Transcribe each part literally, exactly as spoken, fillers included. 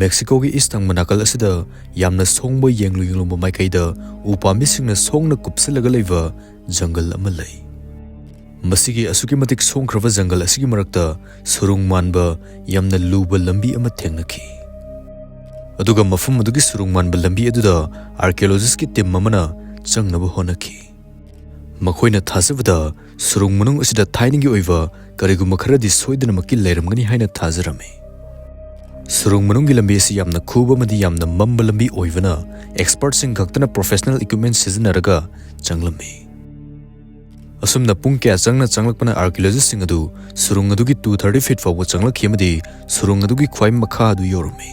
ꯃꯦꯛꯁꯤꯀꯣꯒꯤ ꯏꯁ ꯊꯪꯕ ꯅꯥꯀꯜ ꯑꯁꯤꯗ ꯌꯥꯝꯅ ꯁꯣꯡꯕ, ꯌꯦꯡꯂꯨ ꯌꯦꯡꯂꯨꯕ ꯃꯥꯏꯀꯩꯗ ꯎ ꯄꯥꯝꯕꯤꯁꯤꯡꯅ ꯁꯣꯡꯅ ꯀꯨꯞꯁꯤꯜꯂꯒ ꯂꯩꯕ ꯖꯪꯒꯜ ꯑꯃ ꯂꯩ꯫ ꯃꯁꯤꯒꯤ ꯑꯁꯨꯛꯀꯤ ꯃꯇꯤꯛ ꯁꯣꯡꯈ꯭ꯔꯕ ꯖꯪꯒꯜ ꯑꯁꯤꯒꯤ ꯃꯔꯛꯇ ꯁꯨꯔꯨꯡ ꯃꯥꯟꯕ ꯌꯥꯝꯅ ꯂꯨꯕ ꯂꯝꯕꯤ ꯑꯃ ꯊꯦꯡꯅꯈꯤ꯫ ꯑꯗꯨꯒ ꯃꯐꯝ ꯑꯗꯨꯒꯤ ꯁꯨꯔꯨꯡ ꯃꯥꯟꯕ ꯂꯝꯕꯤ ꯑꯗꯨꯗ archaeologistꯀꯤ team ꯑꯃꯅ ꯆꯪꯅꯕ ꯍꯣꯠꯅꯈꯤ꯫ ꯃꯈꯣꯏꯅ ꯊꯥꯖꯕꯗ ꯁꯨꯔꯨꯡ ꯃꯅꯨꯡ ꯑꯁꯤꯗ ꯊꯥꯏꯅꯒꯤ ꯑꯣꯏꯕ ꯀꯔꯤꯒꯨꯝꯕ ꯈꯔꯗꯤ ꯁꯣꯏꯗꯅꯃꯛꯀꯤ ꯂꯩꯔꯝꯒꯅꯤ ꯍꯥꯏꯅ ꯊꯥꯖꯔꯝꯃꯤ꯫ ꯁꯨꯔꯨꯡ ꯃꯅꯨꯡꯒꯤ ꯂꯝꯕꯤ ꯑꯁꯤ ꯌꯥꯝꯅ ꯈꯨꯕ ꯑꯃꯗꯤ ꯌꯥꯝꯅ ꯃꯝꯕ ꯂꯝꯕꯤ ꯑꯣꯏꯕꯅ expertꯁꯤꯡ ꯈꯛꯇꯅ professional equipment ꯁꯤꯖꯤꯟꯅꯔꯒ ꯆꯪꯂꯝꯃꯤ꯫ ꯑꯁꯨꯝꯅ ꯄꯨꯡ ꯀꯌꯥ ꯆꯪꯅ ꯆꯪꯂꯛꯄꯅ archaeologistꯁꯤꯡ ꯑꯗꯨ ꯁꯨꯔꯨꯡ ꯑꯗꯨꯒꯤ two thirty feet ꯐꯥꯎꯕ ꯆꯪꯂꯛꯈꯤ ꯑꯃꯗꯤ ꯁꯨꯔꯨꯡ ꯑꯗꯨꯒꯤ ꯈ꯭ꯋꯥꯏ ꯃꯈꯥ ꯑꯗꯨ ꯌꯧꯔꯝꯃꯤ꯫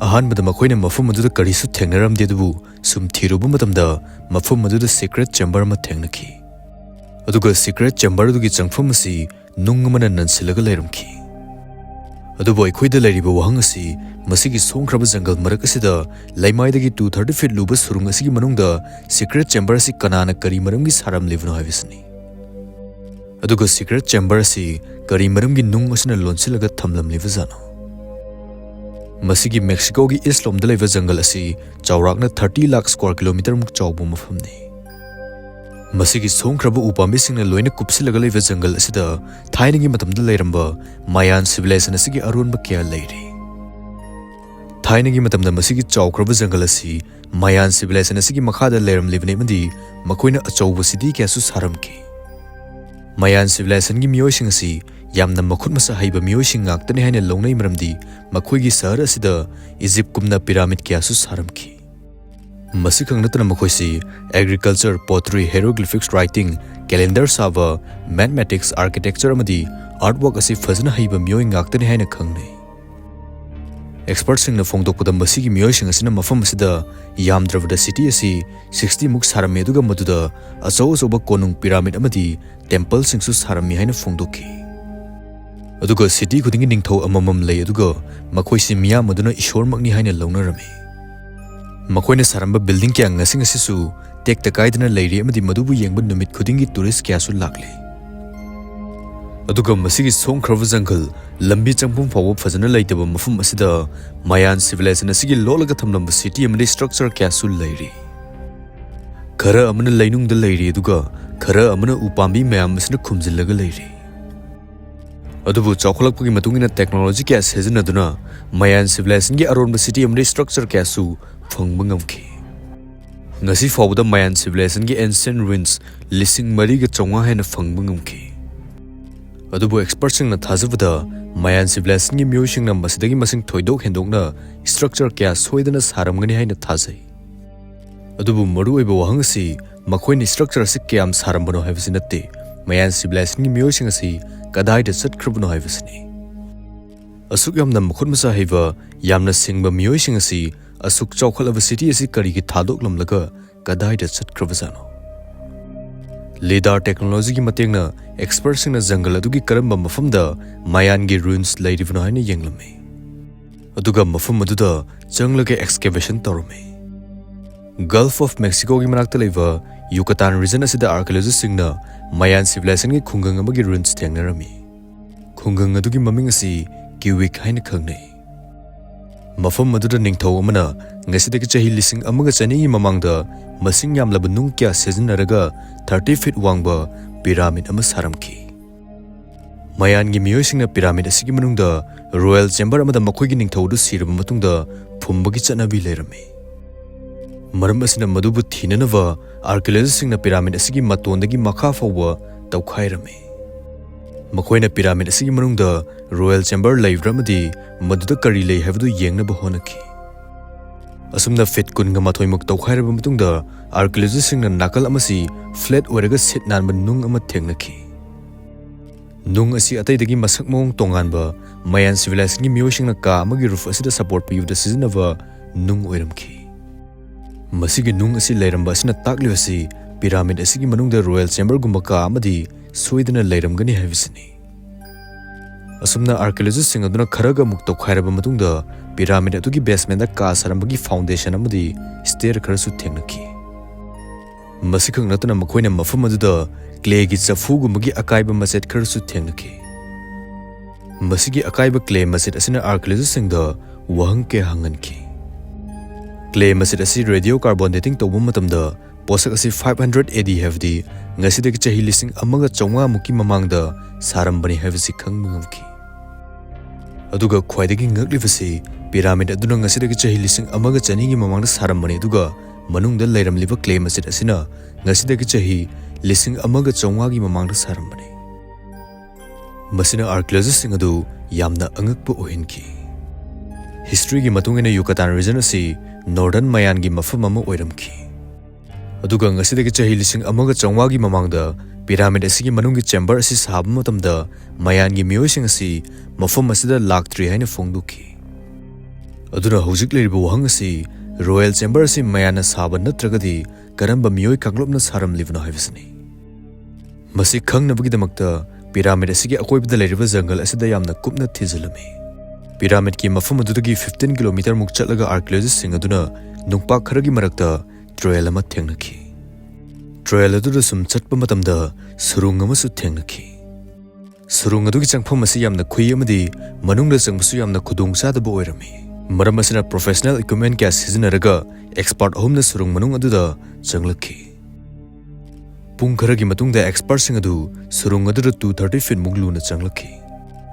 ꯑꯍꯥꯟꯕꯗ ꯃꯈꯣꯏꯅ ꯃꯐꯝ ꯑꯗꯨꯗ ꯀꯔꯤꯁꯨ ꯊꯦꯡꯅꯔꯝꯗꯦ, ꯑꯗꯨꯕꯨ ꯁꯨꯝ ꯊꯤꯔꯨꯕ ꯃꯇꯝꯗ ꯃꯐꯝ ꯑꯗꯨꯗ secret chamber ꯑꯃ ꯊꯦꯡꯅꯈꯤ꯫ ꯑꯗꯨꯒ secret chamber ꯑꯗꯨꯒꯤ ꯆꯪꯐꯝ ꯑꯁꯤ ꯅꯨꯡ ꯑꯃꯅ ꯅꯟꯁꯤꯜꯂꯒ ꯂꯩꯔꯝꯈꯤ꯫ ꯑꯗꯨꯕꯨ ꯑꯩꯈꯣꯏꯗ ꯂꯩꯔꯤꯕ ꯋꯥꯍꯪ ꯑꯁꯤ, ꯃꯁꯤꯒꯤ ꯁꯣꯡꯈ꯭ꯔꯕ ꯖꯪꯒꯜ ꯃꯔꯛ ꯑꯁꯤꯗ ꯂꯩꯃꯥꯏꯗꯒꯤ two thirty feet ꯂꯨꯕ ꯁꯨꯔꯨꯡ ꯑꯁꯤꯒꯤ ꯃꯅꯨꯡꯗ secret chamber ꯑꯁꯤ ꯀꯅꯥꯅ ꯀꯔꯤ ꯃꯔꯝꯒꯤ ꯁꯥꯔꯝꯂꯤꯕꯅꯣ ꯍꯥꯏꯕꯁꯤꯅꯤ꯫ ꯑꯗꯨꯒ secret chamber ꯑꯁꯤ ꯀꯔꯤ ꯃꯔꯝꯒꯤ ꯅꯨꯡ ꯑꯁꯤꯅ ꯂꯣꯟꯁꯤꯜꯂꯒ ꯊꯝꯂꯝꯂꯤꯕꯖꯥꯠꯅꯣ? ꯃꯁꯤꯒꯤ ꯃꯦꯛꯁꯤꯀꯣꯒꯤ ꯏꯁ ꯂꯣꯝꯗ ꯂꯩꯕ ꯖꯪꯒꯜ ꯑꯁꯤ ꯆꯥꯎꯔꯥꯛꯅ thirty lakh square kilometre ꯃꯨꯛ ꯆꯥꯎꯕ ꯃꯐꯝꯅꯤ꯫ ꯃꯁꯤꯒꯤ ꯁꯣꯡꯈ꯭ꯔꯕ ꯎ ꯄꯥꯝꯕꯤꯁꯤꯡꯅ ꯂꯣꯏꯅ ꯀꯨꯞꯁꯤꯜꯂꯒ ꯂꯩꯕ ꯖꯪꯒꯜ ꯑꯁꯤꯗ ꯊꯥꯏꯅꯒꯤ ꯃꯇꯝꯗ ꯂꯩꯔꯝꯕ Mayan civilization ꯑꯁꯤꯒꯤ ꯑꯔꯣꯟꯕ ꯀꯌꯥ ꯂꯩꯔꯤ꯫ ꯊꯥꯏꯅꯒꯤ ꯃꯇꯝꯗ ꯃꯁꯤꯒꯤ ꯆꯥꯎꯈ꯭ꯔꯕ ꯖꯪꯒꯜ ꯑꯁꯤ Mayan civilization ꯑꯁꯤꯒꯤ ꯃꯈꯥꯗ ꯂꯩꯔꯝꯂꯤꯕꯅꯤ ꯑꯃꯗꯤ ꯃꯈꯣꯏꯅ ꯑꯆꯧꯕ city ꯀꯌꯥꯁꯨ ꯁꯥꯔꯝꯈꯤ꯫ Mayan civilizationꯒꯤ ꯃꯤꯑꯣꯏꯁꯤꯡ ꯑꯁꯤ ꯌꯥꯝꯅ ꯃꯈꯨꯠ ꯃꯁꯥ ꯍꯩꯕ ꯃꯤꯑꯣꯏꯁꯤꯡ ꯉꯥꯛꯇꯅꯤ ꯍꯥꯏꯅ ꯂꯧꯅꯩ, ꯃꯔꯝꯗꯤ ꯃꯈꯣꯏꯒꯤ ꯁꯍꯔ ꯑꯁꯤꯗ ꯏꯖꯤꯞꯀꯨꯝꯅ pyramid ꯀꯌꯥꯁꯨ ꯁꯥꯔꯝꯈꯤ꯫ ꯃꯁꯤꯈꯛ ꯅꯠꯇꯅ ꯃꯈꯣꯏꯁꯤ agriculture, pottery, hieroglyphics writing, calendar ꯁꯥꯕ, mathematics, architecture ꯑꯃꯗꯤ artwork ꯑꯁꯤ ꯐꯖꯅ ꯍꯩꯕ ꯃꯤꯑꯣꯏ ꯉꯥꯛꯇꯅꯤ ꯍꯥꯏꯅ ꯈꯪꯅꯩ꯫ Expertꯁꯤꯡꯅ ꯐꯣꯡꯗꯣꯛꯄꯗ, ꯃꯁꯤꯒꯤ ꯃꯤꯑꯣꯏꯁꯤꯡ ꯑꯁꯤꯅ ꯃꯐꯝ ꯑꯁꯤꯗ ꯌꯥꯝꯗ꯭ꯔꯕꯗ city ꯑꯁꯤ sixty ꯃꯨꯛ ꯁꯥꯔꯝꯃꯤ, ꯑꯗꯨꯒ ꯃꯗꯨꯗ ꯑꯆꯧ ꯑꯆꯧꯕ ꯀꯣꯅꯨꯡ pyramid ꯑꯃꯗꯤ templeꯁꯤꯡꯁꯨ ꯁꯥꯔꯝꯃꯤ ꯍꯥꯏꯅ ꯐꯣꯡꯗꯣꯛꯈꯤ꯫ ꯑꯗꯨꯒ city ꯈꯨꯗꯤꯡꯒꯤ ꯅꯤꯡꯊꯧ ꯑꯃꯃꯝ ꯂꯩ, ꯑꯗꯨꯒ ꯃꯈꯣꯏꯁꯤ ꯃꯤꯌꯥꯝ ꯑꯗꯨꯅ ꯏꯁꯣꯔꯃꯛꯅꯤ ꯍꯥꯏꯅ ꯂꯧꯅꯔꯝꯃꯤ꯫ ꯃꯈꯣꯏꯅ ꯁꯥꯔꯝꯕ building ꯀꯌꯥ ꯉꯁꯤ ꯉꯁꯤꯁꯨ ꯇꯦꯛꯇ ꯀꯥꯏꯗꯅ ꯂꯩꯔꯤ ꯑꯃꯗꯤ ꯃꯗꯨꯕꯨ ꯌꯦꯡꯕ ꯅꯨꯃꯤꯠ ꯈꯨꯗꯤꯡꯒꯤ tourist ꯀꯌꯥꯁꯨ ꯂꯥꯛꯂꯤ꯫ ꯑꯗꯨꯒ ꯃꯁꯤꯒꯤ ꯁꯣꯡꯈ꯭ꯔꯕ ꯖꯪꯒꯜ, ꯂꯝꯕꯤ ꯆꯪꯐꯝ ꯐꯥꯎꯕ ꯐꯖꯅ ꯂꯩꯇꯕ ꯃꯐꯝ ꯑꯁꯤꯗ ꯃꯌꯥꯟ civilization ꯑꯁꯤꯒꯤ ꯂꯣꯠꯂꯒ ꯊꯝꯂꯝꯕ city ꯑꯃꯗꯤ structure ꯀꯌꯥꯁꯨ ꯂꯩꯔꯤ꯫ ꯈꯔ ꯑꯃꯅ ꯂꯩꯅꯨꯡꯗ ꯂꯩꯔꯤ, ꯑꯗꯨꯒ ꯈꯔ ꯑꯃꯅ ꯎꯄꯥꯝꯕꯤ ꯃꯌꯥꯝ ꯑꯁꯤꯅ ꯈꯨꯝꯖꯤꯜꯂꯒ ꯂꯩꯔꯤ꯫ ꯑꯗꯨꯕꯨ ꯆꯥꯎꯈꯠꯂꯛꯄꯒꯤ ꯃꯇꯨꯡ ꯏꯟꯅ technology ꯀꯌꯥ ꯁꯤꯖꯤꯟꯅꯗꯨꯅ ꯃꯌꯥꯟ civilizationꯒꯤ ꯑꯔꯣꯟꯕ city ꯑꯃꯗꯤ structure ꯀꯌꯥꯁꯨ ꯐꯪꯕ ꯉꯝꯈꯤ꯫ ꯉꯁꯤ ꯐꯥꯎꯕꯗ ꯃꯌꯥꯟ civilizationꯒꯤ ancient ruins ꯂꯤꯁꯤꯡ ꯃꯔꯤꯒ ꯆꯥꯝꯃꯉꯥ ꯍꯦꯟꯅ ꯐꯪꯕ ꯉꯝꯈꯤ꯫ ꯑꯗꯨꯕꯨ expertꯁꯤꯡꯅ ꯊꯥꯖꯕꯗ ꯃꯌꯥꯟ civilizationꯒꯤ ꯃꯤꯑꯣꯏꯁꯤꯡꯅ ꯃꯁꯤꯗꯒꯤ ꯃꯁꯤꯡ ꯊꯣꯏꯗꯣꯛ ꯍꯦꯟꯗꯣꯛꯅ structure ꯀꯌꯥ ꯁꯣꯏꯗꯅ ꯁꯥꯔꯝꯒꯅꯤ ꯍꯥꯏꯅ ꯊꯥꯖꯩ꯫ ꯑꯗꯨꯕꯨ ꯃꯔꯨꯑꯣꯏꯕ ꯋꯥꯍꯪ ꯑꯁꯤ ꯃꯈꯣꯏꯅ structure ꯑꯁꯤ ꯀꯌꯥꯝ ꯁꯥꯔꯝꯕꯅꯣ ꯍꯥꯏꯕꯁꯤ ꯅꯠꯇꯦ, ꯃꯌꯥꯟ civilizationꯒꯤ ꯃꯤꯑꯣꯏꯁꯤꯡ ꯑꯁꯤ ꯀꯗꯥꯏꯗ ꯆꯠꯈ꯭ꯔꯕꯅꯣ ꯍꯥꯏꯕꯁꯤꯅꯤ꯫ ꯑꯁꯨꯛ ꯌꯥꯝꯅ ꯃꯈꯨꯠ ꯃꯁꯥ ꯍꯩꯕ, ꯌꯥꯝꯅ ꯁꯤꯡꯕ ꯃꯤꯑꯣꯏꯁꯤꯡ ꯑꯁꯤ ꯑꯁꯨꯛ ꯆꯥꯎꯈꯠꯂꯕ city ꯑꯁꯤ ꯀꯔꯤꯒꯤ ꯊꯥꯗꯣꯛꯂꯝꯂꯒ ꯀꯗꯥꯏꯗ ꯆꯠꯈ꯭ꯔꯕꯖꯥꯠꯅꯣ? LiDAR technologyꯒꯤ ꯃꯇꯦꯡꯅ expertꯁꯤꯡꯅ ꯖꯪꯒꯜ ꯑꯗꯨꯒꯤ ꯀꯔꯝꯕ ꯃꯐꯝꯗ ꯃꯌꯥꯟꯒꯤ ruins ꯂꯩꯔꯤꯕꯅꯣ ꯍꯥꯏꯅ ꯌꯦꯡꯂꯝꯃꯤ꯫ ꯑꯗꯨꯒ ꯃꯐꯝ ꯑꯗꯨꯗ ꯆꯪꯂꯒ excavation ꯇꯧꯔꯝꯃꯤ꯫ Gulf of Mexicoꯒꯤ ꯃꯅꯥꯛꯇ ꯂꯩꯕ Yucatan region ꯑꯁꯤꯗ archaeologistꯁꯤꯡꯅ ꯃꯌꯥꯟ civilizationꯒꯤ ꯈꯨꯡꯒꯪ ꯑꯃꯒꯤ ruins ꯊꯦꯡꯅꯔꯝꯃꯤ꯫ ꯈꯨꯡꯒꯪ ꯑꯗꯨꯒꯤ ꯃꯃꯤꯡ ꯑꯁꯤ Cuic ꯍꯥꯏꯅ ꯈꯪꯅꯩ꯫ ꯃꯐꯝ ꯑꯗꯨꯗ ꯅꯤꯡꯊꯧ ꯑꯃꯅ ꯉꯁꯤꯗꯒꯤ ꯆꯍꯤ ꯂꯤꯁꯤꯡ ꯑꯃꯒ ꯆꯅꯤꯒꯤ ꯃꯃꯥꯡꯗ ꯃꯁꯤꯡ ꯌꯥꯝꯂꯕ ꯅꯨꯡ ꯀꯌꯥ ꯁꯤꯖꯤꯟꯅꯔꯒ thirty feet ꯋꯥꯡꯕ pyramid ꯑꯃ ꯁꯥꯔꯝꯈꯤ꯫ ꯃꯌꯥꯟꯒꯤ ꯃꯤꯑꯣꯏꯁꯤꯡꯅ pyramid ꯑꯁꯤꯒꯤ ꯃꯅꯨꯡꯗ royal chamber ꯑꯃꯗ ꯃꯈꯣꯏꯒꯤ ꯅꯤꯡꯊꯧ ꯑꯗꯨ ꯁꯤꯔꯕ ꯃꯇꯨꯡꯗ ꯐꯨꯝꯕꯒꯤ ꯆꯠꯅꯕꯤ ꯂꯩꯔꯝꯃꯤ꯫ ꯃꯔꯝ ꯑꯁꯤꯅ ꯃꯗꯨꯕꯨ ꯊꯤꯅꯅꯕ archaeologistꯁꯤꯡꯅ pyramid ꯑꯁꯤꯒꯤ ꯃꯇꯣꯟꯗꯒꯤ ꯃꯈꯥ ꯐꯥꯎꯕ ꯇꯧꯈꯥꯏꯔꯝꯃꯤ꯫ ꯃꯈꯣꯏꯅ pyramid ꯑꯁꯤꯒꯤ ꯃꯅꯨꯡꯗ royal chamber ꯂꯩꯕ꯭ꯔꯥ ꯑꯃꯗꯤ ꯃꯗꯨꯗ ꯀꯔꯤ ꯂꯩ ꯍꯥꯏꯕꯗꯨ ꯌꯦꯡꯅꯕ ꯍꯣꯠꯅꯈꯤ꯫ ꯑꯁꯨꯝꯅ feet ꯀꯨꯟꯒ ꯃꯥꯊꯣꯏꯃꯨꯛ ꯇꯧꯈꯥꯏꯔꯕ ꯃꯇꯨꯡꯗ archaeologistꯁꯤꯡꯅ ꯅꯥꯀꯜ ꯑꯃꯁꯤ flat ꯑꯣꯏꯔꯒ ꯁꯤꯠ ꯅꯥꯟꯕ ꯅꯨꯡ ꯑꯃ ꯊꯦꯡꯅꯈꯤ꯫ ꯅꯨꯡ ꯑꯁꯤ ꯑꯇꯩꯗꯒꯤ ꯃꯁꯛ ꯃꯑꯣꯡ ꯇꯣꯉꯥꯟꯕ, ꯃꯌꯥꯟ civilizationꯒꯤ ꯃꯤꯑꯣꯏꯁꯤꯡꯅ ꯀꯥ ꯑꯃꯒꯤ roof ꯑꯁꯤꯗ support ꯄꯤꯕꯗ ꯁꯤꯖꯤꯟꯅꯕ ꯅꯨꯡ ꯑꯣꯏꯔꯝꯈꯤ꯫ ꯃꯁꯤꯒꯤ ꯅꯨꯡ ꯑꯁꯤ ꯂꯩꯔꯝꯕ ꯑꯁꯤꯅ ꯇꯥꯛꯂꯤꯕꯁꯤ pyramid ꯑꯁꯤꯒꯤ ꯃꯅꯨꯡꯗ royal chamberꯒꯨꯝꯕ ꯀꯥ ꯑꯃꯗꯤ ꯁꯣꯏꯗꯅ ꯂꯩꯔꯝꯒꯅꯤ ꯍꯥꯏꯕꯁꯤꯅꯤ꯫ ꯑꯁꯨꯝꯅ archaeologistꯁꯤꯡ ꯑꯗꯨꯅ ꯈꯔꯒ ꯑꯃꯨꯛ ꯇꯧꯈꯥꯏꯔꯕ ꯃꯇꯨꯡꯗ pyramid ꯑꯗꯨꯒꯤ basementꯗ ꯀꯥ ꯁꯥꯔꯝꯕꯒꯤ foundation ꯑꯃꯗꯤ stair ꯈꯔꯁꯨ ꯊꯦꯡꯅꯈꯤ꯫ ꯃꯁꯤꯈꯛ ꯅꯠꯇꯅ ꯃꯈꯣꯏꯅ ꯃꯐꯝ ꯑꯗꯨꯗ ꯀ꯭ꯂꯦꯒꯤ ꯆꯐꯨꯒꯨꯝꯕꯒꯤ ꯑꯀꯥꯏꯕ ꯃꯆꯦꯠ ꯈꯔꯁꯨ ꯊꯦꯡꯅꯈꯤ꯫ ꯃꯁꯤꯒꯤ ꯑꯀꯥꯏꯕ ꯀ꯭ꯂꯦ ꯃꯆꯦꯠ ꯑꯁꯤꯅ ꯑꯥꯔꯀꯤꯑꯣꯂꯣꯖꯤꯁꯁꯤꯡꯗ ꯋꯥꯍꯪ ꯀꯌꯥ ꯍꯪꯍꯟꯈꯤ꯫ ꯀ꯭ꯂꯦ ꯃꯆꯦꯠ ꯑꯁꯤ ꯔꯦꯗꯤꯑꯣ ꯀꯥꯔꯕꯣꯟ ꯗꯦꯇꯤꯡ ꯇꯧꯕ ꯃꯇꯝꯗ ꯄꯣꯠꯁꯛ ꯑꯁꯤ five hundred A D, ꯍꯥꯏꯕꯗꯤ ꯉꯁꯤꯗꯒꯤ ꯆꯍꯤ ꯂꯤꯁꯤꯡ ꯑꯃꯒ ꯆꯥꯝꯃꯉꯥ ꯃꯨꯛꯀꯤ ꯃꯃꯥꯡꯗ ꯁꯥꯔꯝꯕꯅꯤ ꯍꯥꯏꯕꯁꯤ ꯈꯪꯕ ꯉꯝꯈꯤ꯫ ꯑꯗꯨꯒ ꯈ꯭ꯋꯥꯏꯗꯒꯤ ꯉꯛꯂꯤꯕꯁꯤ, ꯄꯤꯔꯥꯃꯤꯗ ꯑꯗꯨꯅ ꯉꯁꯤꯗꯒꯤ ꯆꯍꯤ ꯂꯤꯁꯤꯡ ꯑꯃꯒ ꯆꯅꯤꯒꯤ ꯃꯃꯥꯡꯗ ꯁꯥꯔꯝꯕꯅꯤ, ꯑꯗꯨꯒ ꯃꯅꯨꯡꯗ ꯂꯩꯔꯝꯂꯤꯕ ꯀ꯭ꯂꯦ ꯃꯆꯦꯠ ꯑꯁꯤꯅ ꯉꯁꯤꯗꯒꯤ ꯆꯍꯤ ꯂꯤꯁꯤꯡ ꯑꯃꯒ ꯆꯥꯝꯃꯉꯥꯒꯤ ꯃꯃꯥꯡꯗ ꯁꯥꯔꯝꯕꯅꯤ꯫ ꯃꯁꯤꯅ ꯑꯥꯔꯀꯤꯑꯣꯂꯣꯖꯤꯁꯁꯤꯡ ꯑꯗꯨ ꯌꯥꯝꯅ ꯑꯉꯛꯄ ꯑꯣꯏꯍꯟꯈꯤ꯫ ꯍꯤꯁꯇ꯭ꯔꯤꯒꯤ ꯃꯇꯨꯡ ꯏꯟꯅ ꯌꯨꯀꯥꯇꯥꯟ ꯔꯤꯖꯟ ꯑꯁꯤ ꯅꯣꯔꯗꯔꯟ ꯃꯌꯥꯟꯒꯤ ꯃꯐꯝ ꯑꯃ ꯑꯣꯏꯔꯝꯈꯤ꯫ ꯑꯗꯨꯒ ꯉꯁꯤꯗꯒꯤ ꯆꯍꯤ ꯂꯤꯁꯤꯡ ꯑꯃꯒ ꯆꯥꯝꯃꯉꯥꯒꯤ ꯃꯃꯥꯡꯗ ꯄꯤꯔꯥꯃꯤꯗ ꯑꯁꯤꯒꯤ ꯃꯅꯨꯡꯒꯤ ꯆꯦꯝꯕꯔ ꯑꯁꯤ ꯁꯥꯕ ꯃꯇꯝꯗ, ꯃꯌꯥꯟꯒꯤ ꯃꯤꯑꯣꯏꯁꯤꯡ ꯑꯁꯤ ꯃꯐꯝ ꯑꯁꯤꯗ ꯂꯥꯛꯇ꯭ꯔꯤ ꯍꯥꯏꯅ ꯐꯣꯡꯗꯣꯛꯈꯤ꯫ ꯑꯗꯨꯅ ꯍꯧꯖꯤꯛ ꯂꯩꯔꯤꯕ ꯋꯥꯍꯪ ꯑꯁꯤ, ꯔꯣꯌꯦꯜ ꯆꯦꯝꯕꯔ ꯑꯁꯤ ꯃꯌꯥꯟꯅ ꯁꯥꯕ ꯅꯠꯇ꯭ꯔꯒꯗꯤ ꯀꯔꯝꯕ ꯃꯤꯑꯣꯏ ꯀꯥꯡꯂꯨꯞꯅ ꯁꯥꯔꯝꯂꯤꯕꯅꯣ ꯍꯥꯏꯕꯁꯤꯅꯤ꯫ ꯃꯁꯤ ꯈꯪꯅꯕꯒꯤꯗꯃꯛꯇ ꯄꯤꯔꯥꯃꯤꯗ ꯑꯁꯤꯒꯤ ꯑꯀꯣꯏꯕꯗ ꯂꯩꯔꯤꯕ ꯖꯪꯒꯜ ꯑꯁꯤꯗ ꯌꯥꯝꯅ ꯀꯨꯞꯅ ꯊꯤꯖꯤꯜꯂꯝꯃꯤ꯫ ꯄꯤꯔꯥꯃꯤꯗꯀꯤ ꯃꯐꯝ ꯑꯗꯨꯗꯒꯤ fifteen kilometre ꯃꯨꯛ ꯆꯠꯂꯒ ꯑꯥꯔꯀꯤꯑꯣꯂꯣꯖꯤꯁꯁꯤꯡ ꯑꯗꯨꯅ ꯅꯨꯡꯄꯥꯛ ꯈꯔꯒꯤ ꯃꯔꯛꯇ ꯇ꯭ꯔꯦꯜ ꯑꯃ ꯊꯦꯡꯅꯈꯤ꯫ ꯇ꯭ꯔꯦꯜ ꯑꯗꯨꯗ ꯁꯨꯝ ꯆꯠꯄ ꯃꯇꯝꯗ ꯁꯨꯔꯨꯡ ꯑꯃꯁꯨ ꯊꯦꯡꯅꯈꯤ꯫ ꯁꯨꯔꯨꯡ ꯑꯗꯨꯒꯤ ꯆꯪꯐꯝ ꯑꯁꯤ ꯌꯥꯝꯅ ꯈꯨꯍꯤ ꯑꯃꯗꯤ ꯃꯅꯨꯡꯗ ꯆꯪꯕꯁꯨ ꯌꯥꯝꯅ ꯈꯨꯗꯣꯡꯆꯥꯗꯕ ꯑꯣꯏꯔꯝꯃꯤ꯫ ꯃꯔꯝ ꯑꯁꯤꯅ, professional equipment ꯀꯌꯥ ꯁꯤꯖꯤꯟꯅꯔꯒ expert ꯑꯍꯨꯝꯅ ꯁꯨꯔꯨꯡ ꯃꯅꯨꯡ ꯑꯗꯨꯗ ꯆꯪꯂꯛꯈꯤ꯫ ꯄꯨꯡ ꯈꯔꯒꯤ ꯃꯇꯨꯡꯗ expertꯁꯤꯡ ꯑꯗꯨ ꯁꯨꯔꯨꯡ ꯑꯗꯨꯗ two thirty feet ꯃꯨꯛ ꯂꯨꯅ ꯆꯪꯂꯛꯈꯤ꯫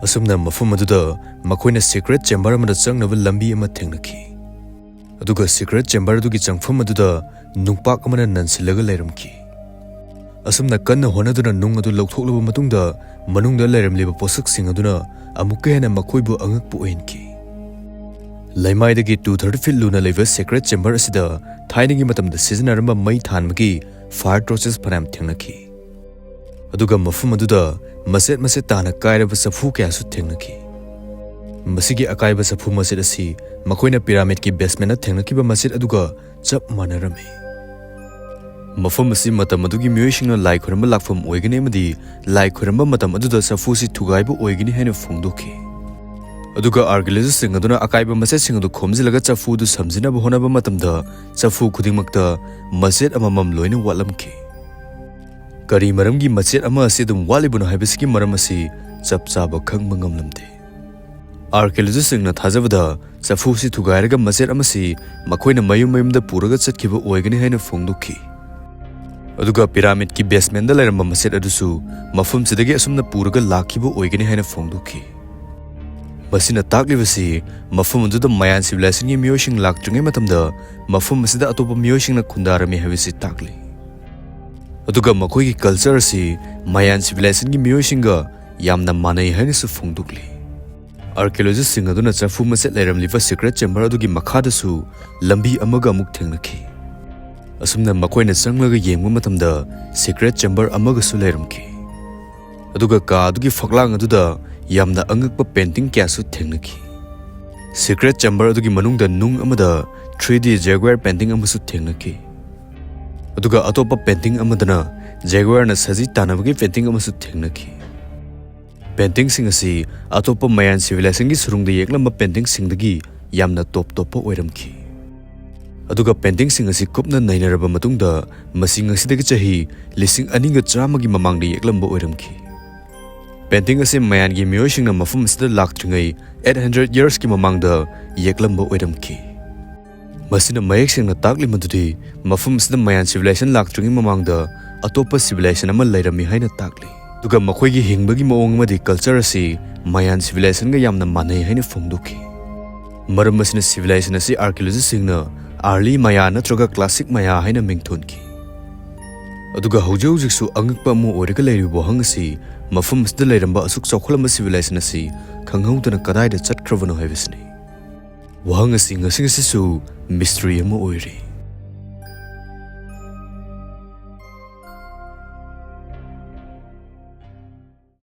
ꯑꯁꯨꯝꯅ ꯃꯐꯝ ꯑꯗꯨꯗ ꯃꯈꯣꯏꯅ secret chamber ꯑꯃꯗ ꯆꯪꯅꯕ ꯂꯝꯕꯤ ꯑꯃ ꯊꯦꯡꯅꯈꯤ꯫ ꯑꯗꯨꯒ secret chamber ꯑꯗꯨꯒꯤ ꯆꯪꯐꯝ ꯑꯗꯨꯗ ꯅꯨꯡꯄꯥꯛ ꯑꯃꯅ ꯅꯟꯁꯤꯜꯂꯒ ꯂꯩꯔꯝꯈꯤ꯫ ꯑꯁꯨꯝꯅ ꯀꯟꯅ ꯍꯣꯠꯅꯗꯨꯅ ꯅꯨꯡ ꯑꯗꯨ ꯂꯧꯊꯣꯛꯂꯕ ꯃꯇꯨꯡꯗ, ꯃꯅꯨꯡꯗ ꯂꯩꯔꯝꯂꯤꯕ ꯄꯣꯠꯁꯛꯁꯤꯡ ꯑꯗꯨꯅ ꯑꯃꯨꯛꯀ ꯍꯦꯟꯅ ꯃꯈꯣꯏꯕꯨ ꯑꯉꯛꯄ ꯑꯣꯏꯍꯟꯈꯤ꯫ ꯂꯩꯃꯥꯏꯗꯒꯤ two thirty feet ꯂꯨꯅ ꯂꯩꯕ secret chamber ꯑꯁꯤꯗ ꯊꯥꯏꯅꯒꯤ ꯃꯇꯝꯗ ꯁꯤꯖꯤꯟꯅꯔꯝꯕ ꯃꯩ ꯊꯥꯟꯕꯒꯤ fire torches ꯐꯅꯌꯥꯝ ꯊꯦꯡꯅꯈꯤ꯫ ꯑꯗꯨꯒ ꯃꯐꯝ ꯑꯗꯨꯗ ꯃꯆꯦꯠ ꯃꯆꯦꯠ ꯇꯥꯅ ꯀꯥꯏꯔꯕ ꯆꯐꯨ ꯀꯌꯥꯁꯨ ꯊꯦꯡꯅꯈꯤ꯫ ꯃꯁꯤꯒꯤ ꯑꯀꯥꯏꯕ ꯆꯐꯨ ꯃꯆꯦꯠ ꯑꯁꯤ ꯃꯈꯣꯏꯅ ꯄꯤꯔꯥꯃꯤꯗꯀꯤ basementꯇ ꯊꯦꯡꯅꯈꯤꯕ ꯃꯆꯦꯠ ꯑꯗꯨꯒ ꯆꯞ ꯃꯥꯟꯅꯔꯝꯃꯤ꯫ ꯃꯐꯝ ꯑꯁꯤ ꯃꯇꯝ ꯑꯗꯨꯒꯤ ꯃꯤꯑꯣꯏꯁꯤꯡꯅ ꯂꯥꯏ ꯈꯣꯏꯔꯝꯕ ꯂꯥꯛꯐꯝ ꯑꯣꯏꯒꯅꯤ ꯑꯃꯗꯤ ꯂꯥꯏ ꯈꯣꯏꯔꯝꯕ ꯃꯇꯝ ꯑꯗꯨꯗ ꯆꯐꯨꯁꯤ ꯊꯨꯒꯥꯏꯕ ꯑꯣꯏꯒꯅꯤ ꯍꯥꯏꯅ ꯐꯣꯡꯗꯣꯛꯈꯤ꯫ ꯑꯗꯨꯒ ꯑꯥꯔꯀꯤꯑꯣꯂꯣꯖꯤꯁꯁꯤꯡ ꯑꯗꯨꯅ ꯑꯀꯥꯏꯕ ꯃꯆꯦꯠꯁꯤꯡ ꯑꯗꯨ ꯈꯣꯝꯖꯤꯜꯂꯒ ꯆꯐꯨ ꯑꯗꯨ ꯁꯝꯖꯤꯟꯅꯕ ꯍꯣꯠꯅꯕ ꯃꯇꯝꯗ, ꯆꯐꯨ ꯈꯨꯗꯤꯡꯃꯛꯇ ꯃꯆꯦꯠ ꯑꯃꯃꯝ ꯂꯣꯏꯅ ꯋꯥꯠꯂꯝꯈꯤ꯫ ꯀꯔꯤ ꯃꯔꯝꯒꯤ ꯃꯆꯦꯠ ꯑꯃ ꯑꯁꯤ ꯑꯗꯨꯝ ꯋꯥꯠꯂꯤꯕꯅꯣ ꯍꯥꯏꯕꯁꯤꯒꯤ ꯃꯔꯝ ꯑꯁꯤ ꯆꯞ ꯆꯥꯕ ꯈꯪꯕ ꯉꯝꯂꯝꯗꯦ꯫ Archaeologistꯁꯤꯡꯅ ꯊꯥꯖꯕꯗ ꯆꯐꯨꯁꯤ ꯊꯨꯒꯥꯏꯔꯒ ꯃꯆꯦꯠ ꯑꯃꯁꯤ ꯃꯈꯣꯏꯅ ꯃꯌꯨꯝ ꯃꯌꯨꯝꯗ ꯄꯨꯔꯒ ꯆꯠꯈꯤꯕ ꯑꯣꯏꯒꯅꯤ ꯍꯥꯏꯅ ꯐꯣꯡꯗꯣꯛꯈꯤ꯫ ꯑꯗꯨꯒ pyramidꯀꯤ basementꯇ ꯂꯩꯔꯝꯕ ꯃꯆꯦꯠ ꯑꯗꯨꯁꯨ ꯃꯐꯝꯁꯤꯗꯒꯤ ꯑꯁꯨꯝꯅ ꯄꯨꯔꯒ ꯂꯥꯛꯈꯤꯕ ꯑꯣꯏꯒꯅꯤ ꯍꯥꯏꯅ ꯐꯣꯡꯗꯣꯛꯈꯤ꯫ ꯃꯁꯤꯅ ꯇꯥꯛꯂꯤꯕꯁꯤ ꯃꯐꯝ ꯑꯗꯨꯗ Mayan civilizationꯒꯤ ꯃꯤꯑꯣꯏꯁꯤꯡ ꯂꯥꯛꯇ꯭ꯔꯤꯉꯩ ꯃꯇꯝꯗ ꯃꯐꯝ ꯑꯁꯤꯗ ꯑꯇꯣꯞꯄ ꯃꯤꯑꯣꯏꯁꯤꯡꯅ ꯈꯨꯟꯗꯥꯔꯝꯃꯤ ꯍꯥꯏꯕꯁꯤ ꯇꯥꯛꯂꯤ꯫ ꯑꯗꯨꯒ ꯃꯈꯣꯏꯒꯤ culture ꯑꯁꯤ Mayan civilizationꯒꯤ ꯃꯤꯑꯣꯏꯁꯤꯡꯒ ꯌꯥꯝꯅ ꯃꯥꯟꯅꯩ ꯍꯥꯏꯅꯁꯨ ꯐꯣꯡꯗꯣꯛꯂꯤ꯫ Archaeologistꯁꯤꯡ ꯑꯗꯨꯅ ꯆꯐꯨ ꯃꯆꯦꯠ ꯂꯩꯔꯝꯂꯤꯕ secret chamber ꯑꯗꯨꯒꯤ ꯃꯈꯥꯗꯁꯨ ꯂꯝꯕꯤ ꯑꯃꯒ ꯑꯃꯨꯛ ꯊꯦꯡꯅꯈꯤ꯫ ꯑꯁꯨꯝꯅ ꯃꯈꯣꯏꯅ ꯆꯪꯂꯒ ꯌꯦꯡꯕ ꯃꯇꯝꯗ secret chamber ꯑꯃꯒꯁꯨ ꯂꯩꯔꯝꯈꯤ꯫ ꯑꯗꯨꯒ ꯀꯥ ꯑꯗꯨꯒꯤ ꯐꯛꯂꯥꯡ ꯑꯗꯨꯗ ꯌꯥꯝꯅ ꯑꯉꯛꯄ painting ꯀꯌꯥꯁꯨ ꯊꯦꯡꯅꯈꯤ꯫ Secret chamber ꯑꯗꯨꯒꯤ ꯃꯅꯨꯡꯗ ꯅꯨꯡ ꯑꯃꯗ three D jaguar painting ꯑꯃꯁꯨ ꯊꯦꯡꯅꯈꯤ꯫ ꯑꯗꯨꯒ ꯑꯇꯣꯞꯄ painting ꯑꯃꯗꯅ jaguarꯅ ꯁꯖꯤ ꯇꯥꯟꯅꯕꯒꯤ painting ꯑꯃꯁꯨ ꯊꯦꯡꯅꯈꯤ꯫ Paintingꯁꯤꯡ ꯑꯁꯤ ꯑꯇꯣꯞꯄ Mayan civilizationꯒꯤ ꯁꯨꯔꯨꯡꯗ ꯌꯦꯛꯂꯝꯕ paintingꯁꯤꯡꯗꯒꯤ ꯌꯥꯝꯅ top ꯇꯣꯞꯄ ꯑꯣꯏꯔꯝꯈꯤ꯫ ꯑꯗꯨꯒ paintingꯁꯤꯡ ꯑꯁꯤ ꯀꯨꯞꯅ ꯅꯩꯅꯔꯕ ꯃꯇꯨꯡꯗ ꯃꯁꯤ ꯉꯁꯤꯗꯒꯤ ꯆꯍꯤ ꯂꯤꯁꯤꯡ ꯑꯅꯤꯒ ꯆꯥꯝꯃꯒꯤ ꯃꯃꯥꯡꯗ ꯌꯦꯛꯂꯝꯕ ꯑꯣꯏꯔꯝꯈꯤ꯫ Painting ꯑꯁꯤ Mayanꯒꯤ ꯃꯤꯑꯣꯏꯁꯤꯡꯅ ꯃꯐꯝ ꯑꯁꯤꯗ ꯂꯥꯛꯇ꯭ꯔꯤꯉꯩ eight hundred yearsꯀꯤ ꯃꯃꯥꯡꯗ ꯌꯦꯛꯂꯝꯕ ꯑꯣꯏꯔꯝꯈꯤ꯫ ꯃꯁꯤꯅ ꯃꯌꯦꯛ ꯁꯦꯡꯅ ꯇꯥꯛꯂꯤ ꯃꯗꯨꯗꯤ ꯃꯐꯝ ꯑꯁꯤꯗ Mayan civilization ꯂꯥꯛꯇ꯭ꯔꯤꯉꯩ ꯃꯃꯥꯡꯗ ꯑꯇꯣꯞꯄ civilization ꯑꯃ ꯂꯩꯔꯝꯃꯤ ꯍꯥꯏꯅ ꯇꯥꯛꯂꯤ꯫ ꯑꯗꯨꯒ ꯃꯈꯣꯏꯒꯤ ꯍꯤꯡꯕꯒꯤ ꯃꯑꯣꯡ ꯑꯃꯗꯤ culture ꯑꯁꯤ Mayan civilizationꯒ ꯌꯥꯝꯅ ꯃꯥꯟꯅꯩ ꯍꯥꯏꯅ ꯐꯣꯡꯗꯣꯛꯈꯤ꯫ ꯃꯔꯝ ꯑꯁꯤꯅ civilization ꯑꯁꯤ archaeologistꯁꯤꯡꯅ early Maya ꯅꯠꯇ꯭ꯔꯒ classic Maya ꯍꯥꯏꯅ ꯃꯤꯡꯊꯣꯟꯈꯤ꯫ ꯑꯗꯨꯒ ꯍꯧꯖꯤꯛ ꯍꯧꯖꯤꯛꯁꯨ ꯑꯉꯛꯄ ꯑꯃ ꯑꯣꯏꯔꯒ ꯂꯩꯔꯤꯕ ꯋꯥꯍꯪ ꯑꯁꯤ ꯃꯐꯝ ꯑꯁꯤꯗ ꯂꯩꯔꯝꯕ ꯑꯁꯨꯛ ꯆꯥꯎꯈꯠꯂꯝꯕ civilization ꯑꯁꯤ ꯈꯪꯍꯧꯗꯅ ꯀꯗꯥꯏꯗ ꯆꯠꯈ꯭ꯔꯕꯅꯣ ꯍꯥꯏꯕꯁꯤꯅꯤ꯫ ꯋꯥꯍꯪ ꯑꯁꯤ ꯉꯁꯤ ꯉꯁꯤꯁꯨ mystery ꯑꯃ ꯑꯣꯏꯔꯤ꯫